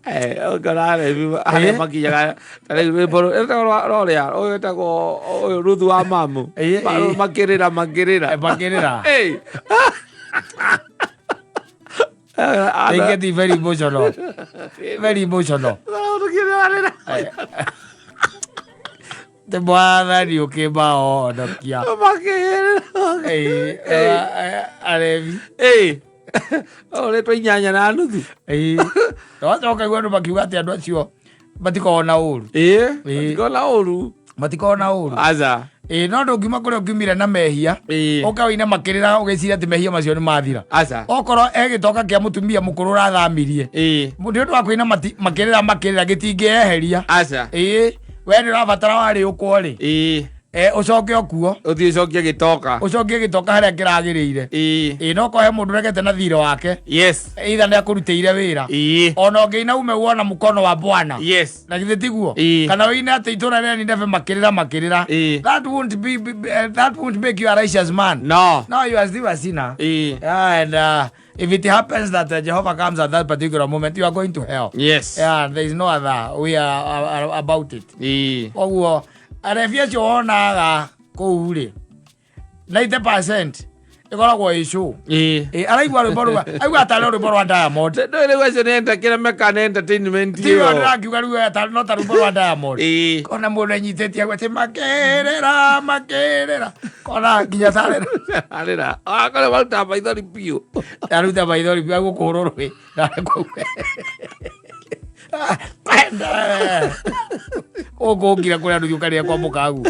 Ũngĩona arebi harĩa makinyaga ta rĩu rwĩmbo rwĩtagwo rwa ũyũ wĩtagwo ũyũ Ruthu wa mamu. Makĩrĩra makĩrĩra. Makĩrĩra. They get very emotional. Very emotional. Te mwathani ũkĩmahonokia. Arebi. Ũrĩtwo 8.5. Wacoka igua andũ makiuga atĩ andũ acio matikoragwo na ũru. Matikoragwo na ũru. Matikoragwo na ũru. Aca. Ĩĩ, no ndũngiuma kũrĩa ũkiumire na mehia ũka wĩine makĩrĩra ũgĩciria atĩ mehia macio nĩ mathira. Aca. Okorwo e gĩtoka kĩa mũtumia mũkũrũ ũrathamirie, nĩ ũndũ wa kũina makĩrĩra makĩrĩra gĩtingĩeheria. Aca. Ĩĩ, we nĩ ũrabatara warĩũkwo rĩ, ũcoke ũkuo. Ũthiĩ ũcokie gĩtoka. Ũcokie gĩtoka harĩa kĩragĩrĩire. Ĩĩ, no korwo he mũndũ ũregete na thirĩ wake, either nĩ akũrutĩire wĩra, ona ũngĩina ume wona mũkono wa bwana. Na githĩ tiguo? Kana ũine atĩ itũra rĩa Nineve makĩrĩra makĩrĩra. That won't be, be that won't make you a righteous man. No. No, you are still a sinner. Yeah, and if it happens that Jehovah comes at that particular moment, you are going to hell. Yeah, there is no other way about it. Koguo arebi acio wonaga kũu rĩ, 90% ĩkoragwo ĩ show. Ĩ, araigua rwĩmbo rũu, aigua tarĩ rwĩmbo rwa Diamond. Ndũĩ rĩu acio nĩ kĩrĩa mekaga nĩ entertainment Tiyo ĩyo. ndĩrakiuga rĩu tarĩ no ta rwĩmbo rwa Diamond. Kona mũndũ enyitĩtie agwete makĩrĩra makĩrĩra, kona nginya tarĩ Arĩra. Akorwo marutaga maithori biũ. Aruta maithori biũ agũkũrwo rwĩ. Gũkũ ngira kũrĩa andũ ũkarĩa kwa mũkagu.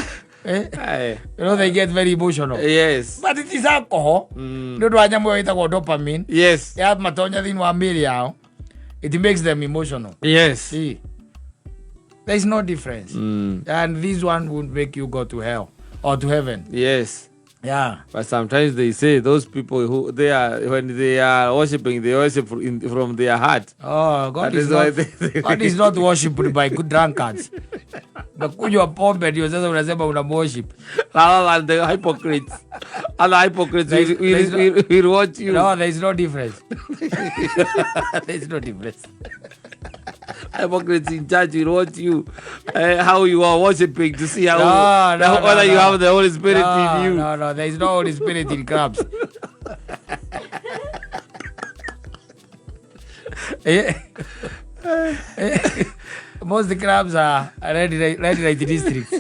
You know they get very emotional. But it is alcohol. Nĩ ũndũ wa nyamũ ĩyo ĩtagwo dopamine. Ya matonya thĩinĩ wa mĩĩrĩ yao. It makes them emotional. See. There is no difference. And this one won't make you go to hell or to heaven. Yeah. But sometimes they say those people who they are, when they are worshiping, they worship from their heart. Oh, God That is is why not, God is not worshipped by good drunkards. Nakunywa pombe ndio sasa unasema una worship. Rather than the hypocrites. Other hypocrites will watch you. No, there is no difference. There is no difference. Hypocrites in church will watch you, how you are worshiping to see how No, no, no, whether you no. have the Holy Spirit No, in you. No, no, there is no Holy Spirit in clubs. Most clubs are red light districts.